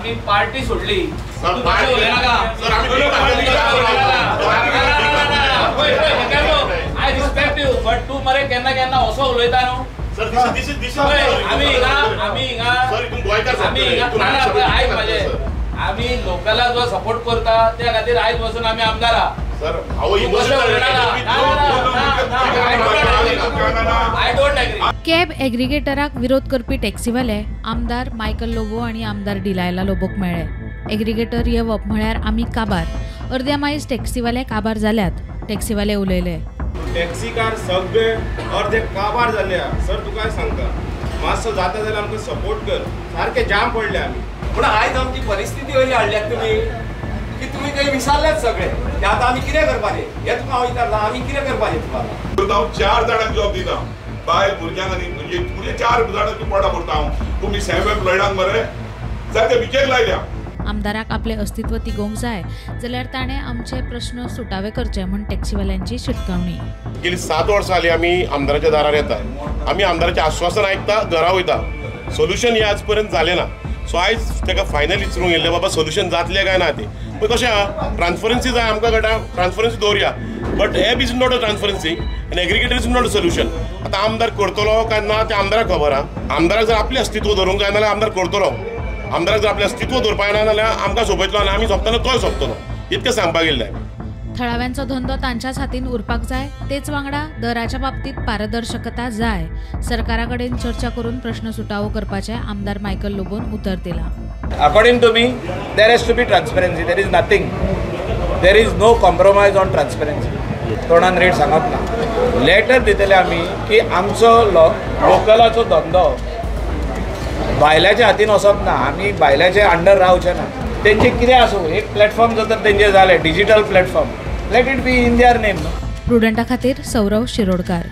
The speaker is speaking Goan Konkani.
आमी पार्टी सोडली. I respect you but तूं मरे केन्ना केन्ना असो उलयता न्हू. आमी हिंगा आमी हिंगा आयक म्हाजें, आमी लोकलाक जो सपोर्ट करता त्या खातीर आयज वचून आमी आमदार. कॅब एग्रीगेटराक विरोध करपी टॅक्सीवाले आमदार मायकल लोबो आनी आमदार डिलायला लोबोक मेळ्ळे. एग्रीगेटर येवप म्हळ्यार आमी काबार, अर्द्या मायज टॅक्सीवाले काबार जाल्यात. टॅक्सीवाले उलयले, टॅक्सीकार सगळे अर्दे काबार जाल्या. सर तुका सांगता मातसो जाता जाल्यार आमकां सपोर्ट कर, सारके जाम पडले आमी. पूण आयज आमची परिस्थिती अशी हाडल्यात तुमी की तुमी ते विसरल्यात सगळे. ते आतां आमी कितें करपाचें हें तुका हांव विचारता, आमी कितें करपाचें तुका? हांव 4 जाणांक जॉब दिता, बायल भुरग्यांक आनी म्हणजे 4 जाणांची पोटां भरता हांव. तुमी सेल्फ एम्प्लॉयडांक मरे जायते भिकेक लायल्या. आमदाराक आपलें अस्तित्व तिगोवंक जाय जाल्यार ताणें आमचे प्रश्न सुटावे करचे म्हूण टॅक्सीवाल्यांची शिटकावणी. गेली 7 वर्सां जाली आमी आमदाराच्या दारार येता, आमी आमदाराचें आश्वासन आयकता, घरा वयता, सोल्युशन हें आज पर्यंत जालें ना. सो आयज ताका फायनल विचारूंक येयल्लें बाबा सोल्युशन जातलें काय ना तें. पूण कशें आहा, ट्रान्सपरन्सी जाय आमकां कळटा, transparency दवरया, but app is not a transparency आनी aggregator is not a solution. आतां आमदार करतलो काय ना तें आमदाराक खबर आहा. आमदाराक जर आपलें अस्तित्व दवरूंक जाय जाल्यार आमदार करतलो, आमदाराक जर आपलें अस्तित्व दवरपाक जायना जाल्यार आमकां सोंपयतलो आनी आमी सोंपतना तोय सोंपतलो, इतकें सांगपाक येयल्लें. थळाव्यांचो धंदो तांच्याच हातीन उरपाक जाय, तेच वांगडा दराच्या बाबतीत पारदर्शकता जाय. सरकारा कडेन चर्चा करून प्रश्न सुटावो करपाचें आमदार मायकल लोबोन उतर दिलां. According to me there has to be transparency, there is nothing, there is no compromise on transparency. तोंडान रेट सांगप ना, लेटर दितले आमी की आमचो लोकलाचो धंदो बायल्याच्या हातीन वचप ना, आमी बायल्याचे अंडर रावचे ना. तेंचे कितें आसूं, एक प्लॅटफॉर्म जर तर तेंचे जालें digital platform, let it be in their name. प्रुडंटा खातीर सौरव शिरोडकार.